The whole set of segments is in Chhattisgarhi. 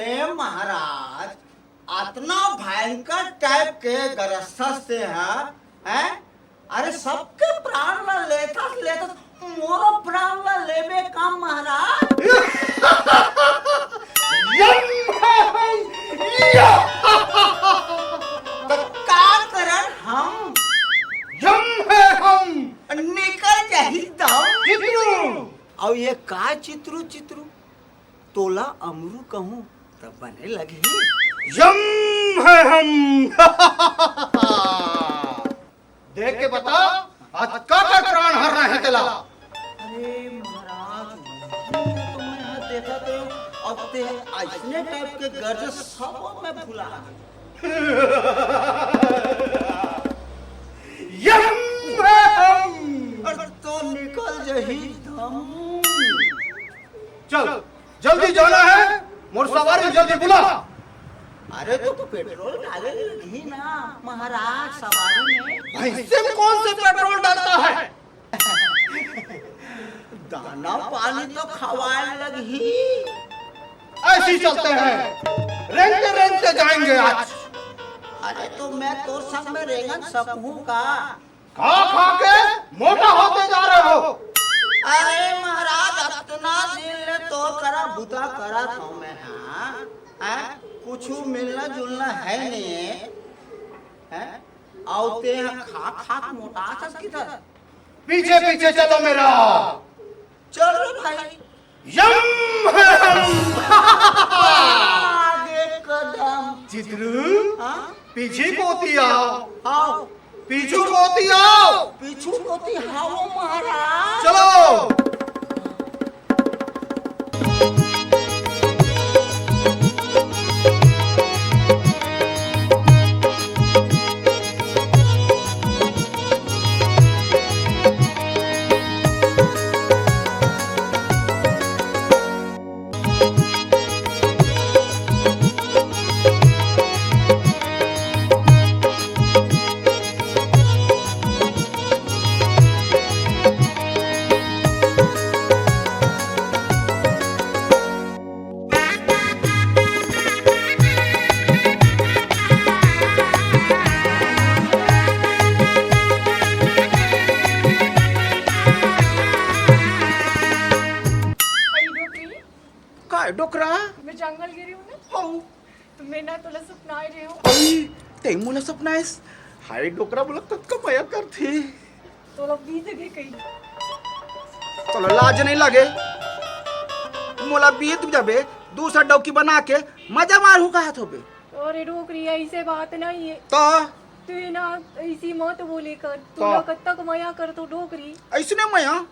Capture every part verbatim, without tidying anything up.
ए महाराज, अतना भयंकर टाइप के गरस्ता से है, हैं? अरे, सबके प्राण ला लेथस, लेथस, मोरो प्राण ला लेबे का महाराज? यम है हम, या! त का करन हम? यम है हम। निकल जाही दम। चित्रू। अउ ये का चित्रू, चित्रू? तोला अमरू कहूँ त बने लगही। यम है हम। देख के बता, आज काकर प्राण हरना हे तेला? अरे महाराज, वही तो मैं हा देखत हँव, अब ते अइसने टाइप के गरजे सब मैं भुला गे। यम है हम। अरे तो निकल जाही दम। चल, जल्दी जाना है, मोर सवारी जल्दी बुला। अरे तो पेट्रोल डाले लगही ना महाराज, सवारी में। भैंसे में कौन से पेट्रोल डलता है? दाना पानी तो खवाए लगही। ऐसी चलते हैं, रेंगते रेंगते जाएंगे आज। अरे तो मैं तोर संग में रेंगन सकहूँ का? खा खा के मोटा होते जा रहे हो। अरे महाराज, अतना दिन ले तोर करा बुता करत हँव मैं, हाँ? हैं? कुछु मिलना जुलना है नहीं है, हैं? अउ ते हा खा खा के मोटा सस की तरह। पीछे पीछे चलो मेरा। चलो भाई। यम है हम। आगे कदम। चित्रू, हाँ? पीछू कोती आओ। आओ। पीछू कोती आओ। पीछू कोती आओ महाराज। चलो। अई डोकरी। काय डोकरा? मैं जंगल गे रहेंव ना। हौ। तो मैं ना तोला सपनाए रहेंव। अई, ते मोला सपनाएस? हाय डोकरा, मोला कतका मया करथे। तोला बीत गे कही। तोला लाज नहीं लगे? मोला बीत जाबे, दूसरा डौकी बना के मजा मारहूँ कहत होबे। अरे डोकरी, अइसे बात नहीं है। तो? तू ना अइसी मत बोले कर। तोला कतका मया करथों डोकरी। अइसने मया?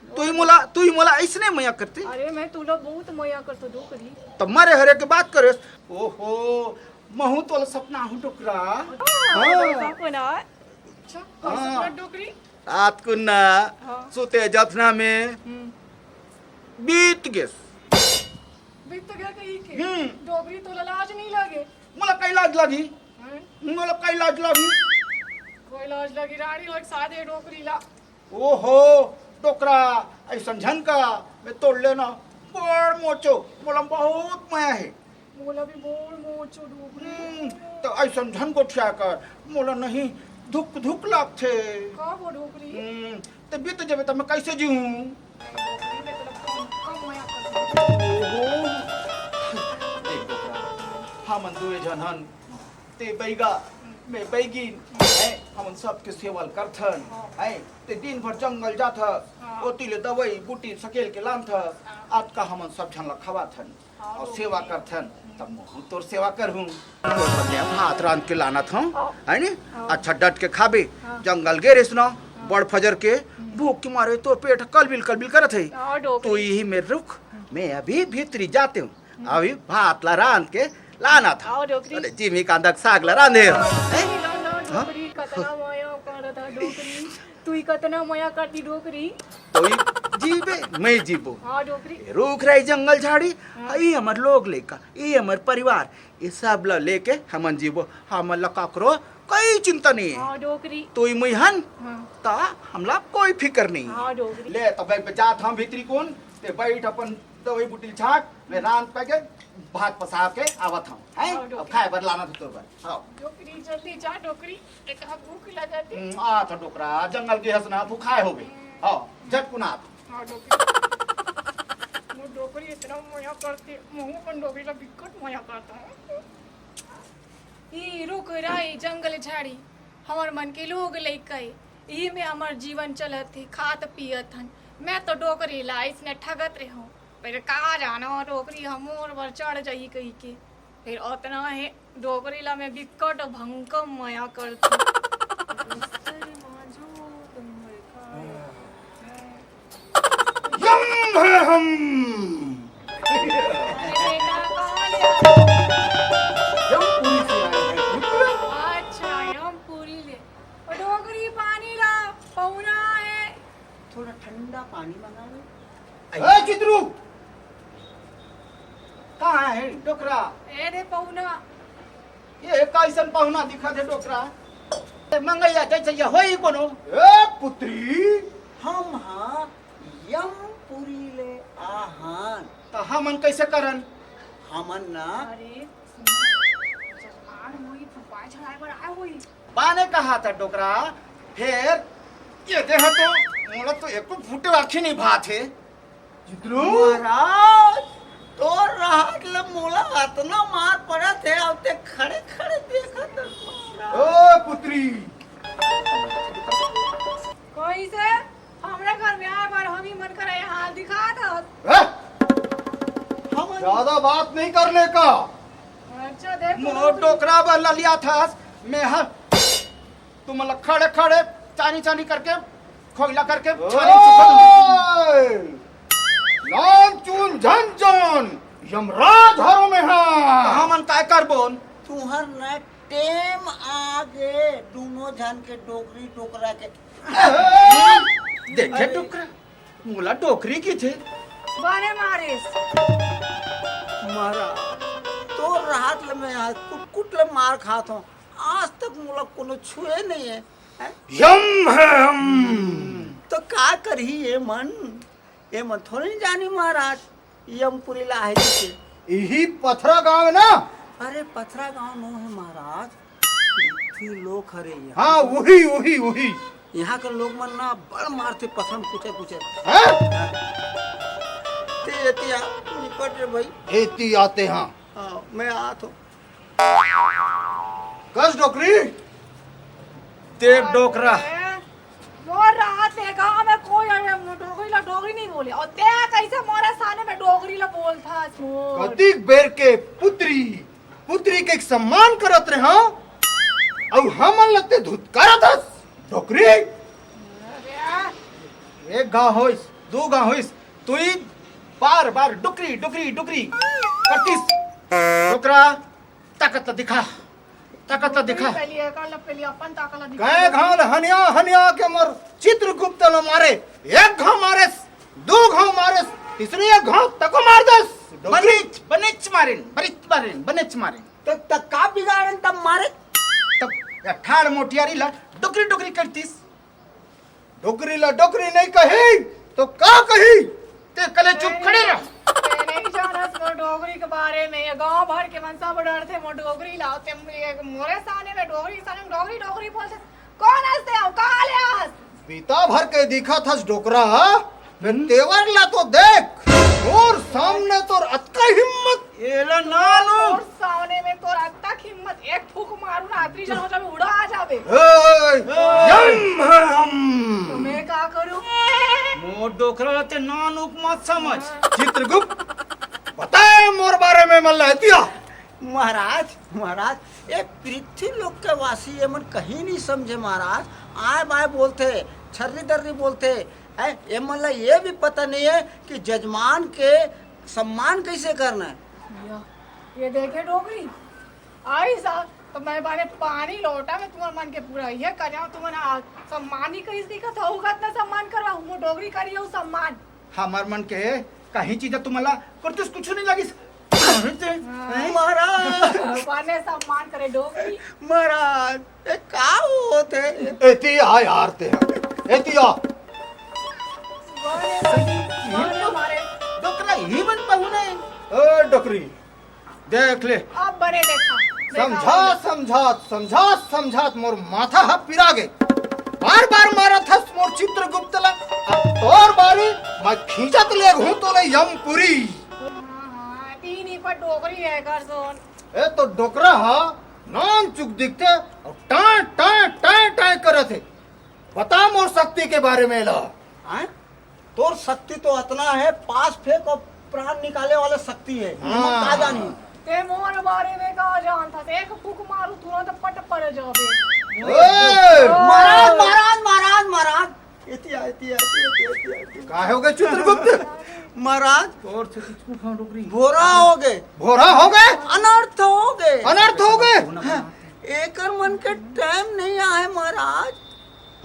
तुही मोला, तुही मोला अइसने मया करथे। अरे, मैं तोला बहुत मया करथों डोकरी। तब मरे हरे के बात करेस। ओहो, महूँ तोला सपनाहूँ डोकरा। हाँ, हाँ। सपना। अच्छा, हाँ। सपना डोकरी? रात कुन ना, हाँ। सुते जथना में हम्म। बीत गेस। बीत तो गया कहीं के। हम्म। डोकरी, तोला लाज नहीं लगे? मोला कई लाज लगी? हैं? मोला कई लाज लगी? कोई लाज लगी, रानी लग सादे डोकरी ला। ओहो, डोकरा, अइसन झन का, मैं तोर ले ना बड़ मोचों, मोला बहुत मया हे। मोला भी बड़ मोचों डोकरी। हम्म, त अइसन झन गोठिया कर, मोला नहीं धुक धुक लागथे। का हो डोकरी? हम्म, ते बीत जाबे त मैं कइसे जीहूँ? डोकरी, मैं तोला कम, कम मया करथों। ओहो। देख डोकरा, हमन दुए झन हन, ते बइगा, मैं बइगिन, हैं, हमन सबके सेवा ल करथन, हाँ। हैं, ते दिन भर जंगल जाथस, हाँ। ओती ले दवई बूटी सकेल के लानथस, हाँ। अतका हमन सब झन ल खवाथन, हाँ, अउ सेवा करथन, तब महूँ तोर सेवा करहूँ। तोर बर ले भात रांध के लानत हँव, हाँ। है नी? हाँ। अच्छा डट के खाबे, हाँ। जंगल गे रहिस ना, हाँ। बड़ फजर के, हम्म। भूख के मारे तोर पेट कलबिल कलबिल करत हे। हाँ, डोकरी। तू इही मेर रुक, मैं अभी भीतरी जातेंव। अभी भात ला रांध के लानत हँव। हाँ, डोकरी। अरे, जिमी कांदा के साग ला रांधे हँव। हैं? हाँ, हाँ, हाँ। डोकरी, कतना मया करत हस डोकरी। तुही कतना मया करथस डोकरी। तुही जीबे, मैं जीबो। हाँ, डोकरी। ए रूख राई जंगल झाड़ी, हाँ। ई हमर लोग लइका, ई हमर परिवार, ई सब ला लेके हमन जीबो। हमन ला काकरो कोई चिंता नहीं हे। हाँ, डोकरी। तुही मुई हन, हाँ। त हमला कोई फिकर नहीं हे। हाँ, डोकरी। ले, त बइठ, जात हँव भीतरी कोन, ते बइठ अपन तो वही बुटिल छाट, मैं रांध पाके भात पसा के आवत हूँ, हैं? हाँ, अब डोकरी। खाए बर लाना था तोर बर। हाँ। डोकरी, जल्दी जा डोकरी, एक भूख लगा दे। हम्म, आ था डोकरा, जंगल के हंसना भुखाए होबे। हाँ, झटकुन आ था। हाँ, डोकरी। वो डोकरी इतना मया करते, मुँह अपन डोकरी ला बिकट मया करता हूँ। ई रुख राई, जंगल झाड़ी, हमर मन के लोग लइका ए, इही में हमर जीवन चलत हे, खात पियत हन। मैं तो डोकरी ला अइसने ठगत रेहूं, पर का जानो डोकरी ह मोर बर चढ़ जाही कहिके। फेर ओतना हे, डोकरी ला मैं बिकट भंकम मया करथूं। यम है हम। अरे बेटा, कहाँ ले आए? यम पूरी से आए हैं पुत्र। अच्छा, यम पूरी ले। ओ डोकरी, पानी ला, पहुना है। थोड़ा ठंडा पानी मंगा लो। ए चित्रू, कहाँ है डोकरा? ए रे पहुना। ये कइसन पहुना दिखत हे डोकरा? ए, मंगैया जइसे ये होई कोनो? ए पुत्री, हम हा यमपुरी ले आहन। त हमन कइसे करन? हमन ना। अरे, सुन, जजमान होई, फुफा झड़ाए बर आए होई। बाने कहा था डोकरा, फेर ये देह तो, मोला तो एको फूटे आँखी नहीं भात हे। चित्रू? महाराज, तोर रहत ले मोला अतना मार पड़त हे, अब ते खड़े खड़े देखत हस महाराज। ओ पुत्री। कइसे? हमरे घर में आए बर हम ही मन करे हाल दिखात हस। ए? हम ज्यादा बात नहीं करने का। अच्छा, देख मोर डोकरा बर ललिया थस, मैं हर तुमन ला खड़े खड़े, चानी चानी करके, खोइला करके, छानी चुका दूं। ओए! नान चून झन जौन, यमराज हरो में हा। त हमन काय करबोन? तुहर न टेम आगे, दोनों झन के डोकरी डोकरा के। देखे अरे। डोकरा, मोला डोकरी किथे। बने मारिस। मारा, तोर रहत ले मैं आज कुट-कुट ले मार खात हूँ। आज तक मोला कोनो छुए नहीं है, हैं? यम है हम। तो का करही ये मन? ये मन थोड़ी नहीं जानी महाराज, यमपुरी ला है जी के। यही पथरा गांव है ना? अरे पथरा गांव नो है महाराज, पृथ्वी लोक हरे यहाँ। हाँ, वही, वही, वही। यहाँ के लोग मन ना बड़ मारथे पथरा में कुचर कुचर। हैं? हाँ। ते एती आ, निपट रे भाई। एती आते हाँ। हाँ, मैं आत हूँ। कस डोकरी? ते डोकरा। अरे, मोर राहत ले गाँव में कोई अरे डोकरी ला डोकरी नहीं बोले। अउ ते कइसे मोरे सामने में डोकरी ला बोलथस मोर? कतिक बेर के पुत्री, पुत्री के सम्मान करत रहे हंव, अउ हमन ला ते धुतकारत हस, डोकरी। अरे। एक घांव होइस, दू घांव होइस, तुई बार बार डुकरी, डुकरी, डुकरी करतिस। डोकरा, ताकत ला दिखा, ताकत ला दिखा। पहली एकर ला, पहली अपन ताकत ला दिखा। कई घांव ले हनिया, हनिया के मोर चित्रगुप्त ला मारे। एक घांव मारेस, दू घांव मारेस, तीसरी एक घांव तको मार देस। डोकरी। बनेच, बनेच मारेन, बनेच मारेन, बनेच मारेन। त, त का बिगाड़ेन तब मारे? तब या ठाड़ मोटियारी ला डुकरी, डुकरी करतिस। डोकरी ला डोकरी नहीं कही, तो का कही? ते कले चुप खड़े रह। ते नहीं जानस मोर डोकरी के बारे में। ये गांव भर के मन सब डरथे मोर डोकरी ला। ते ये मोरे सामने में डोकरी के सामने में डोकरी, डोकरी बोलथे। कोन हस ते? अउ कहाँ ले आस? बीता भर के दिखत हस डोकरा, मैं हम्म। तेवर ला तो देख। मोर सामने तोर अतका हिम्मत। एला नानू। मोर सामने में तोर अतक हिम्मत, एक फूंक मारू ना, आतरी जन हो जाबे, उड़ा जाबे। ए, ए। यम है हम। तो मैं का करूं? मोर डोकरा ला ते नानू मत समझ। चित्रगुप्त, बताए मोर बारे में मन ला एती आ। महाराज, महाराज, ये पृथ्वी लोक के वासी ये मन कहीं नहीं समझे महाराज। आय बाय बोलथे, छर्री दर्री बोलथे। हैं, ये मन ला ये भी पता नहीं है कि जजमान के सम्मान कैसे करना है। या, ये देखे डोकरी, आइस आ, तो मैं बाने पानी लोटा में तुमन मन के पूरा ये करिया, तुमन आ सम्मान ही कइस दिखत हो, उगत ना सम्मान करवा, हूँ डोकरी करी हूँ सम्मान। हमर मन के कहीं चीज तुमन ला करतुस कुछ नहीं लगिस। हाँ। महाराज। बाने सम्मान करे डोकरी। महाराज, ए, का होत हे? एती आ यार ते। एती आ। बाने, बाने मारे। डोकरा ही मन ओ डोकरी, देख ले। अब बने देखा, देखा समझा, बने। समझात समझात समझात मोर माथा ह पिरा गे। बार बार मारत हस मोर चित्रगुप्त ला। अब तोर बारी, मैं खींचत लेगहूं तोला यमपुरी। हाँ, हाँ, तीन ही पर डोकरी है कर सोन। ए तो डोकरा ह नान चुक दिखथे अउ टां टां टां टां करत हे। बता मोर शक्ति के बारे में ला। आय? तोर शक्ति तो अतना है, पास फेंक और प्राण निकाले वाला शक्ति है। हाँ। का जानी? ते मोर बारे में का जानता? एक फूक मारू, तुरंत पट पड़ जाबे। ओए! महाराज, महाराज, महाराज, महाराज। एती आ, एती आ, एती आ, एती आ, एती आ। का हो गए चित्रगुप्त? महाराज, तोर से कुछ कुछ डोकरी। भोरा हो गए। भोरा हो गए? अनर्थ हो गए। अनर्थ हो गए? हाँ, एकर मन के टाइम नहीं आए महाराज।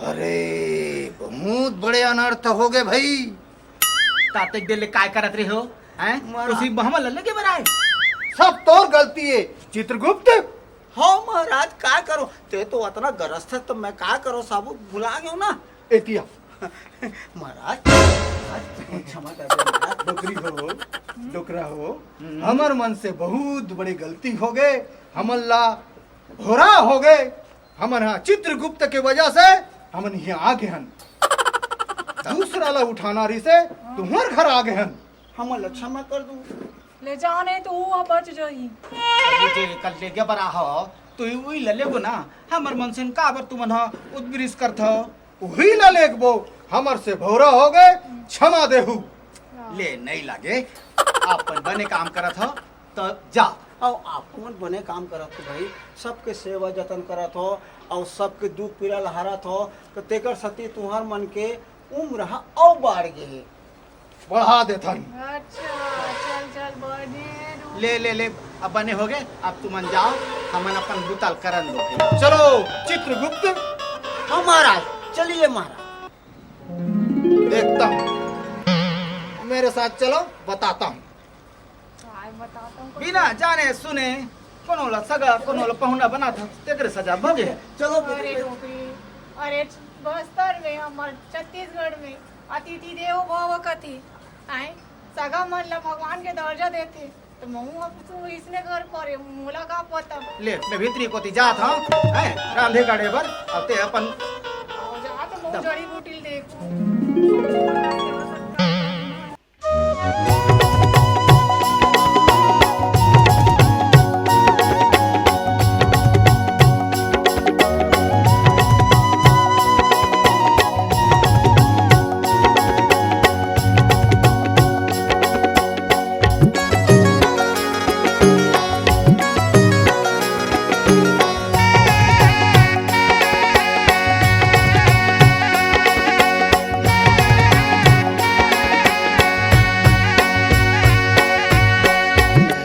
अरे, बहुत बड़े अनर्थ हो गए भाई। ताते डेले काय करत रहे हो? हैं? महाराज। उसी बहमा लल्ले के बराए। सब तोर गलती है, चित्रगुप्त। हाँ महाराज, का करो? ते तो अतना गरज था, तो मैं का करो, साबू भुला गयो ना। एतिया। महाराज, महाराज, क्षमा कर दे महाराज। डोकरी हो, डोकरा हो, हम्म। हमर मन से बहुत बड़ी गलती हो गए, हमन ला भोरा हो गए, हमन हा चित्रगुप्त के वजह से हमन यहाँ आ गए हन। दूसरा ला उठाना रही से तुम्हार घर आ गए हन। हमन ला क्षमा कर दू। ले जाने तो वो बच जाही। अरे जे कल ले गया बरा हो, तो वही ले लेगो ना। हमर मन से काबर तुमन हा उद्बृष करत हो? वही ला लेगबो, हमर से भौरा हो गए, क्षमा देहू। ले नहीं लागे, अपन बने काम करत हो, तो जा। अउ आप मन बने काम करत हो भाई, सबके सेवा जतन करत हो, अउ सबके दुख पीड़ा लहारत हो, तो तेकर सती तुहार मन के उम्र हा अउ बाढ़ गे हे। बढ़ा देथन। अच्छा, चल, चल, बढ़े रू। ले, ले, ले, अब बने हो गए, अब तुमन जाओ, हमन अपन बुता ल करन दो। चलो, चित्रगुप्त। हाँ महाराज, चलिए महाराज। देखता हूँ, मेरे साथ चलो, बताता हूँ। काय बताता हूँ? बिना जाने सुने कोनो ला सगा, कोनो ला पहुना बनात हस, तेकरे सजा भोगे। चलो। अरे डोकरी, अरे बस्तर में, हमर छत्तीसगढ़ में अतिथि देवो भव कथे। आय, सगा मन ला भगवान के दर्जा देथे, तो महू अब तू इसने घर पर है, मोला का पता। ले, मैं भीतरी कोती जात हूँ, हैं, रांधे गाड़े बर, अब ते अपन आओ जा, तो महू दम। जड़ी बूटी ल देखूं।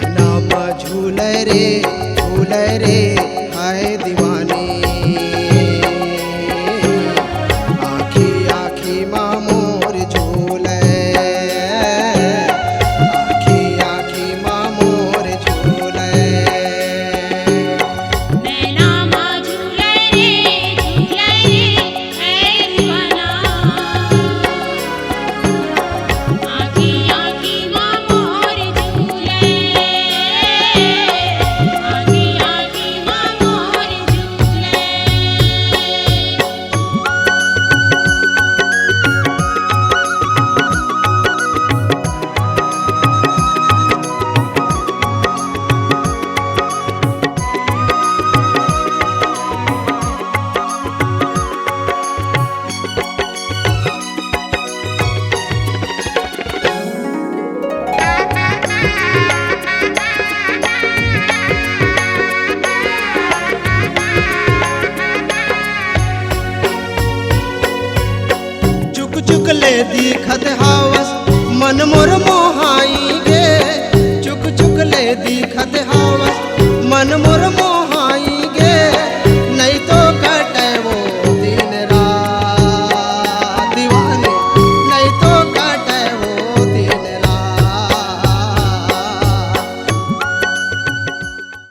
नैना मा झूले रे, झूले रे, हाय दीवानी। आँखी, आँखी मा मोर झूले, आँखी, आँखी मा मोर झूले। नैना मा झूले रे, झूले रे, ए दीवाना। आँखी, आँखी मा मोर झूले, आँखी, आँखी मा मोर झूले। चुक चुक ले दिखत हावस, मन मोर मोहाई गे। चुक चुक ले दिखत हावस, मन मोर